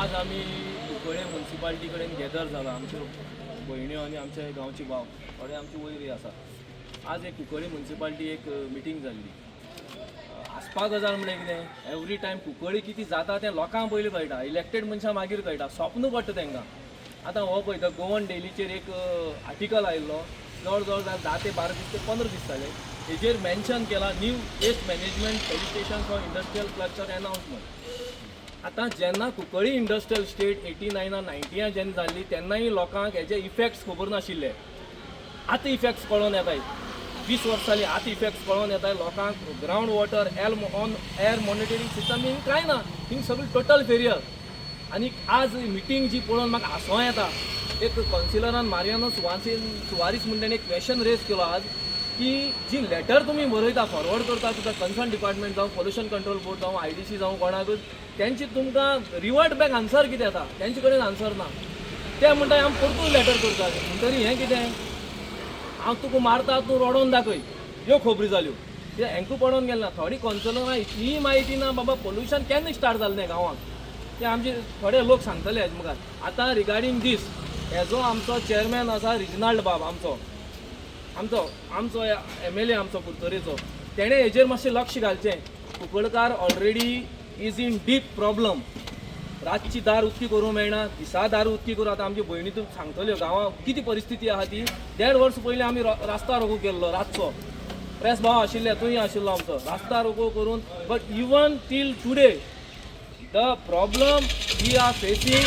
आज आमी कुंकळे मुन्सिपाल्टी कडेन गॅदर जाला. आमच्यो भयण्यो आनी आमचे गांवचे भाव, थोडे आमची वयरी आसा. आज एक कुंकळी मुन्सिपाल्टी एक मिटींग जाल्ली. हांसपा गजाल म्हणल्यार कितें, एवरी टायम कुंकळी कितें जाता तें लोकांक पयलीं कळटा, इलेक्टेड मनशां मागीर कळटा, स्वप्न पडटा तांकां. आतां हो पळय, the Goan डेलीचेर एक आर्टिकल आयिल्लो, जवळ जवळ 10 ते 12 दीस ते 15 दीस जाले. हेजेर मेन्शन केला, "New waste management station for industrial cluster announcement". आतां जेन्ना कुंकळी इंडस्ट्रियल इस्टेट 89 90 जेन्ना जाल्ली, तेन्नाय लोकांक हेजे इफेक्ट्स खबर नाशिल्ले. आतां इफेक्ट्स कळोन येताय. 20 वर्सां जालीं, आतां इफेक्ट्स कळोन येताय लोकांक. Ground water air on air monitoring system हिंग कांय ना, हिंग सगळी टोटल फेलियर. आनी आज मिटींग जी पळोवन म्हाका हांसो येता. एक कौन्सिलरान, मारियानो सुवासीन सुवारीस म्हणून, ताणें एक क्वेशन रेज केलो आज की जी लेटर तुमी बरयता, फॉरवर्ड करता तुका कन्सर्न डिपार्टमेंट जावं, पोल्युशन कंट्रोल बोर्ड जावं, आयडीसी जावं, कोणाकूच, तेंची तुमकां रिवर्ट बॅक आन्सर कितें येता? तेंचे कडेन आन्सर ना. ते म्हणटा, आमी परतून लेटर करता. म्हणटरी हें कितें, हांव तुका मारता, तूं रडोन दाखय, ह्यो खबरी जाल्यो. कित्याक हेंकां पडोन गेलें ना. थोडी कौन्सिलरां इतलीय म्हायती ना, बाबा, पोल्युशन केन्ना स्टार्ट जालें तें गांवांत, ते आमचे थोडे लोक सांगतले हेजे मुखार. आतां रिगार्डींग दीस, हेजो आमचो चेअरमॅन आसा रिजनाल्ड बाब, आमचो एमएलए आमचो कुडतरेचो, तेणें हेजेर मातशें लक्ष घालचें. Kunkalkar already is in deep problem. रातची दार उक्ती करूंक मेळना, दिसा दार उक्ती करूं. आतां आमची भयणी तुका सांगतल्यो गांवांत कितें परिस्थिती आहा ती. देड वर्स पयलीं आमी रास्ता रोको केल्लो रातचो. प्रेस भाव आशिल्ले, तूंय आशिल्लो आमचो. रास्ता रोको करून, but even till today the problem we are facing,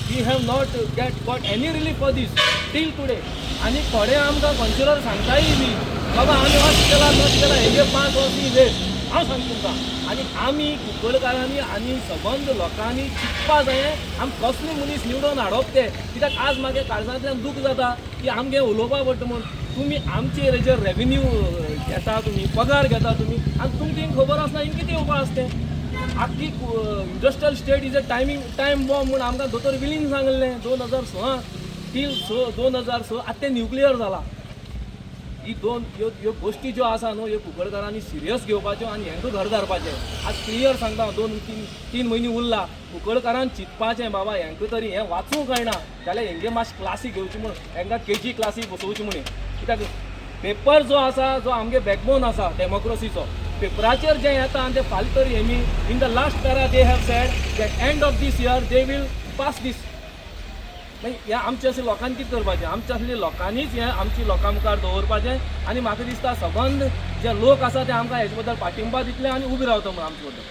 we have not get got any relief for this till today. आनी थोडे आमकां कौन्सिलर सांगताय बी, बाबा, आमी अशें केलां, तशें केलां. हेजे 5 वर्स ही वेस्ट. हांव सांगता तुमकां, आनी आमी कुंकळकारांनी आनी सबंद लोकांनी चिंतपा जाय, आमी कसले मनीस निवडून हाडप ते. कित्याक आज म्हागे काळजांतल्यान दूख जाता की आमगे उलोवपा पडटा म्हूण. तुमी आमचेर हेजेर रेवेन्यू घेता, तुमी पगार घेता तुमी, आनी तुमकां हिंग खबर आसना हिंग कितें येवपा आसता तें. आख्खी industrial estate is a timing time bomb म्हूण आमकां दोतोर विलीन सांगलें 2006 3 6 2006. आतां तें न्युक्लियर जाला. ही दोन ह्यो ह्यो गोश्टी ज्यो आसा न्हू, ह्यो कुंकळकारांनी सिरियस घेवपाच्यो आनी हेंकां घर धाडपाचें. आज क्लियर सांगता हांव, दोन तीन तीन म्हयने उरला. कुंकळकारान चिंतपाचें, बाबा, हेंकां तरी हें वाचूंक कळना जाल्यार हेंगे मातशें क्लासी घेवची म्हूण, हेंकां केजी क्लासी बसोवची म्हूण. कित्याक पेपर जो आसा, जो आमगे बॅकबोन आसा डेमोक्रोसीचो, पेपराचेर जें येता आनी ते फाल्यां तरी Hemy in the last para they have said that end of this year they will pass this. मागीर ह्या आमच्या अशें लोकांनी कितें करपाचें? आमच्या असले लोकांनीच हें आमची लोकां मुखार दवरपाचें. आनी म्हाका दिसता, सबंद जे लोक आसा ते आमकां हेजे बद्दल पाठिंबा दितले आनी उबे रावता म्हूण आमचे बद्दल.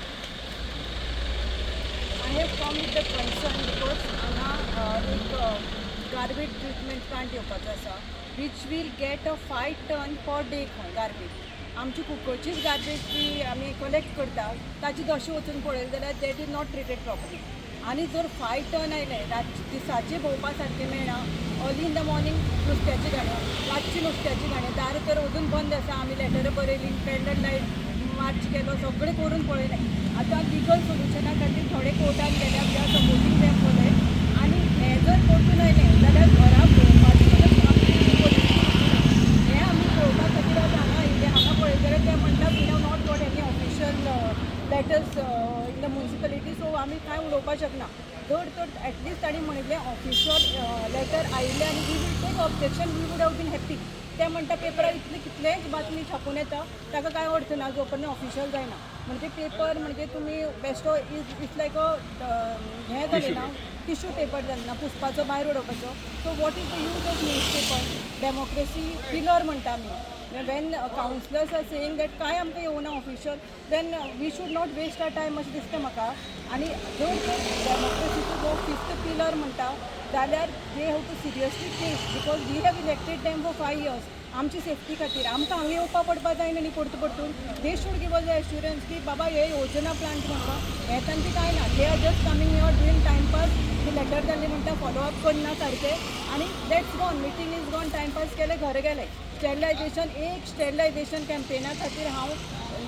I have come with the concern because हांगा एक गार्बेज ट्रिटमेंट प्लांट येवपाचो आसा, which will get a 5 ton per day खंय गार्बेज. आमची कुंकळचीच गार्बेज जी आमी कलेक्ट करता, ताची दशा वचून पळयली जाल्यार that is not treated properly. आनी जर 5 टन आयले, रात दिसाचे भोंवपा सारकें मेळना. अर्ली इन the morning नुस्त्याची घाणी, रातची नुस्त्याची घाणी. दार तर अजून बंद आसा. आमी लेटरां बरयली, पॅडल लायट मार्च केलो, सगळें करून पळयलें. आतां लिगल सोल्युशना खातीर थोडे कोर्टान गेल्या. We are supporting them for that. आनी हें जर परतून आयलें जाल्यार घरा भोंवपाची सुद्दां आमची परिस्थिती उरची ना. हें आमी पळोवपा खातीर आज हांगा आयिल्ले. हांगा पळयत जाल्यार ते म्हणटा, "We have not got any official letters in the municipality," so आमी कांय उलोवपाक शकना. जर तर एटलिस्ट तांणी म्हणिल्लें ऑफिशियल लेटर आयिल्लें आनी we will take objection, we would have been happy. ते म्हणटा, पेपरार इतले कितलेंच बातमी छापून येता, ताका कांय अर्थ ना जो पर्यंत ऑफिशियल जायना. म्हणजे पेपर म्हणजे तुमी बेश्टो is it's like अ हें जालें ना, टिश्यू पेपर जालें ना, पुसपाचो, भायर उडोवपाचो. So what is the use of newspaper? Democracy pillar म्हणटा आमी. When councillors are saying that कांय आमकां येवना official, then we should not waste our time अशें दिसता म्हाका. आनी जर तर डेमोक्रेसीचो जो फिफ्थ पिलर म्हणटा जाल्यार they have to seriously think, because we have elected them for 5 years. आमची सेफ्टी खातीर आमकां हांगा येवपा पडपा जायना न्ही परतून परतून. They should give us assurance की बाबा, हे योजना प्लांट म्हणपा हें तांचें कांय ना. They are just coming here, doing time pass. Letter जाल्ली म्हणटा, फॉलो अप करना सारकें आनी that's gone, meeting is gone. Timepass केलें, घरा गेले. स्टेरिलायझेशन, एक स्टेरिलायझेशन कॅम्पेना खातीर हांव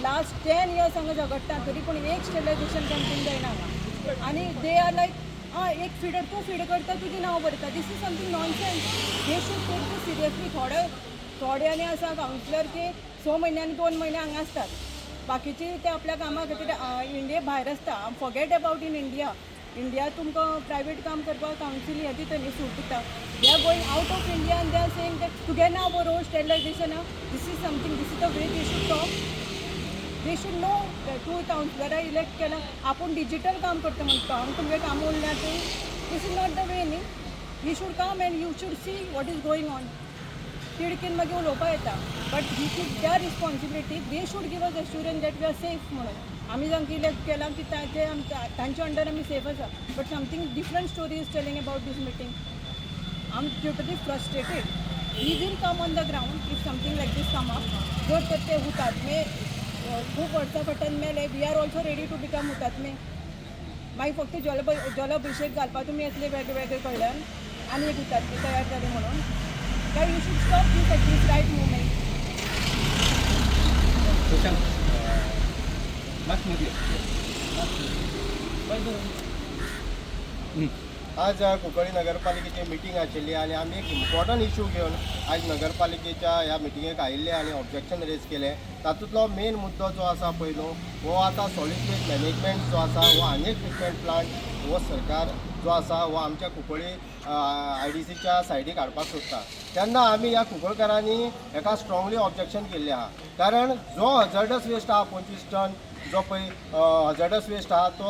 लास्ट 10 इयर्स हांगा झगडटा, तरी पूण एक स्टेरिलायझेशन कॅम्पेन जायना हांगा. आनी they are लायक, आं, एक फिडर तूं फीड करता, तुजें नांव बरयता. This is something nonsense. They should take this seriously. थोडे थोड्यांनी आसा कावन्सिलर की स म्हयन्यांनी, 2 म्हयने हांगा आसतात, बाकीची ते आपल्या कामा खातीर इंडिये भायर आसता. Forget about in India. India तुमकां प्रायवेट काम करपाक कावन्सिल हें दिता न्ही, सूट दिता. They are going out of India and they are saying that तुगे नांव बरोवं, स्टेरिलायजेशना. This is something, this is the way they should talk? They should know. तूं कावन्सिलरा इलेक्ट केला, आपूण डिजिटल काम करता म्हणटा, हांगा तुमगे काम उरना तें. This is not the way न्ही. You should come and you should see what is going on. तिडकीन मागीर उलोवपा येता, but he should their responsibility. They should give us assurance that we are safe म्हणून. आमी तांकां इलेक्ट केलां की ते तांच्या अंडर आमी सेफ आसा, but something different story is telling about this meeting. I am totally frustrated. We will come on the ground if something like this come up. जर तर ते हुतात्मे खूब वर्सां फाटल्यान मेले, we are also ready to become हुतात्मे. मागीर फक्त जल अभिशेक घालपाक तुमी येतले वेगळे वेगळे कडल्यान आनी एक हुतात्मे तयार जाले म्हणून काय? You should stop this at this right moment. Prashant, मात मदीं. आज कुंकळी नगरपालिकेची मिटींग आशिल्ली आनी आमी एक इम्पॉर्टंट इशू घेवन आयज नगरपालिकेच्या ह्या मिटिंगेक आयिल्ले आनी ऑब्जेक्शन रेज केलें. तातूंतलो मेन मुद्दो जो आसा पयलो, हो आतां सॉलीड वेस्ट मॅनेजमेंट जो आसा, हो आनी एक ट्रिटमेंट प्लांट हो सरकार जो आसा हो आमच्या कुंकळी आयडीसीच्या सायडीक हाडपाक सोदता. तेन्ना आमी ह्या कुंकळकारांनी हेका स्ट्रॉंगली ऑब्जेक्शन केल्लें आहा, कारण जो हजर्डस वेस्ट आहा, 25 टन जो पळय हजर्डस वेस्ट आहा, तो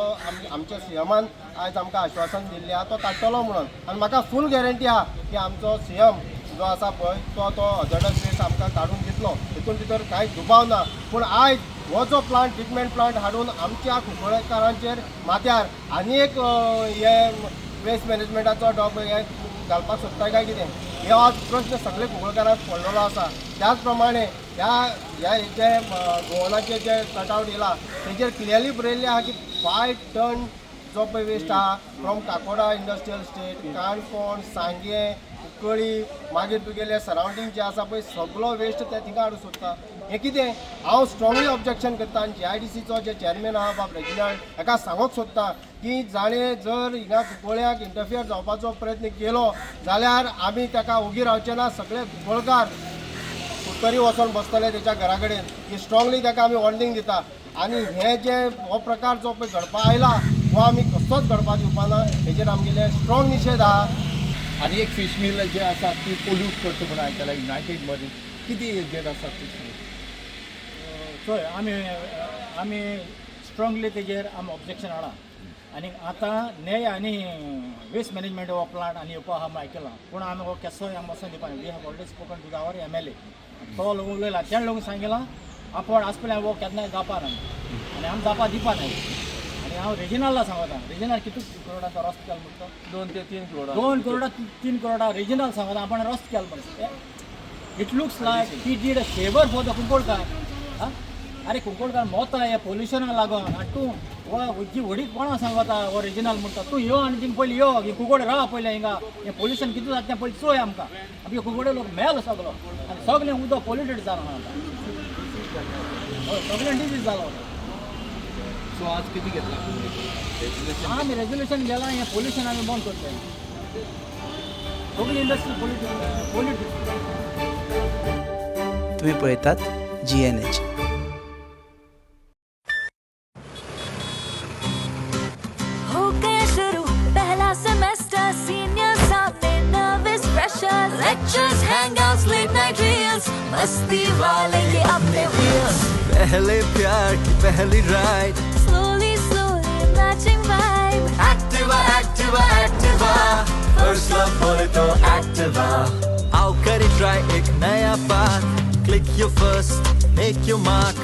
आमच्या सीएमान आयज आमकां आश्वासन दिल्लें आहा, तो काडटलो म्हणून. आनी म्हाका फूल गॅरंटी आहा की आमचो सीएम जो आसा पळय, तो तो हजर्डस वेस्ट आमकां काडून दितलो, हितून भितर कांय दुबाव ना. पूण आयज हो जो प्लांट, ट्रिटमेंट प्लांट हाडून आमच्या कुंकळकारांचेर माथ्यार आनी एक हे वेस्ट मॅनेजमेंटाचो डोब हे घालपाक सोदता काय कितें, हे आज प्रश्न सगळे कुंकळकारांक पडलेलो आसा. त्याच प्रमाणे ह्या ह्या जे गोवनाचे जे कटआवट येयला, तेजेर क्लियरली बरयल्लें आहा की 5 टन जो पळय वेस्ट आहा from Kakoda industrial estate, Canacona, Sanguem, Cuncolim, मागीर तुगेले सरावंडींग जे आसा पळय, सगलो वेस्ट ते थिंगा हाडूंक सोदता. हें कितें? हांव स्ट्रॉंगली ऑब्जेक्शन करता आनी जीआयडीसीचो जे चेअरमॅन आहा बाब रेजिनाल्ड, हेका सांगूंक सोदता की जाणें जर हिंगा कुंकळ्याक इंटरफियर जावपाचो प्रयत्न केलो जाल्यार आमी ताका ओगी रावचे ना. सगळे कुंकळकार तरी वचोन बसतले तेच्या घरा कडेन. ही स्ट्रॉंगली ताका आमी वॉर्निंग दिता. आनी हे जे हो प्रकार जो पळय घडपा आयला, हो आमी कसोच घडपा दिवपा ना. हेजेर आमगेले स्ट्रॉंग निशेध आहा. आनी एक फिश मिल जे आसा ती पोल्यूट करता म्हणून आयकलां युनायटेड मरीन. कितें हेजेर आसा फिश मिल? चोय, आमी आमी स्ट्रॉंगली तेजेर आमी ऑब्जेक्शन हाडा आनी आतां न्हय आनी वेस्ट मॅनेजमेंट हो प्लांट आनी येवपा आहा म्हूण आयकलां, पूण आमी हो केसोय आमी वचोन दिवपा. We have already spoken to our MLA. तो लोक उलयला, तेणें लोक सांगिलां आपूण आज पळय हो केन्नाय जावपा ना आनी आमी जावपा दिवपा नाय. आनी हांव रेजिनाल्डा सांगता, रेजिनाल्ड कितू करोडाचो रस्तो केलो म्हणटा तो? 2 ते 3 करोडा. 2 करोडा 3 करोडा रेजिनाल्ड सांगता आपण रस्तो केलो म्हणटा. It looks like he did a favour for the Kunkolkar. आं, अरे, कुंकोळकार मोता हे पोल्युशनाक लागून आनी तूं हो जी व्हडीक कोणा सांगता हो रेजिनाल्ड म्हणटा, तूं यो आनी थिंग पयलीं यो, ही कुंकोड राव पयलें, हिंगा हें पोल्युशन कितें जाता तें पयलीं चोय. आमकां आमगे कुंकोडे लोक मेलो सगलो आनी सगलें उदक पोल्युटेड जालां आतां. हय, सगळें डिजीज जालो. सो आज कितें घेतला रेजोल्युशन? आमी रेजोल्युशन गेलां, हें पोल्युशन आमी बंद करतले. सगळी इंडस्ट्री पोल्युटेड पोल्युटेड. तुम्ही पळयतात जीएनएच. हो गया शुरू पहला सेमेस्टर, सीनियर सामने nervous pressure, lectures, hangouts, late night reels, मस्ती वाले ये अपने व्हील्स. पहले प्यार की पहली ride. Slowly slowly matching vibe. Activa, Activa, Activa. First love बोले तो एक्टिवा. आओ करे ट्राई एक नया path. Click your first, make your mark.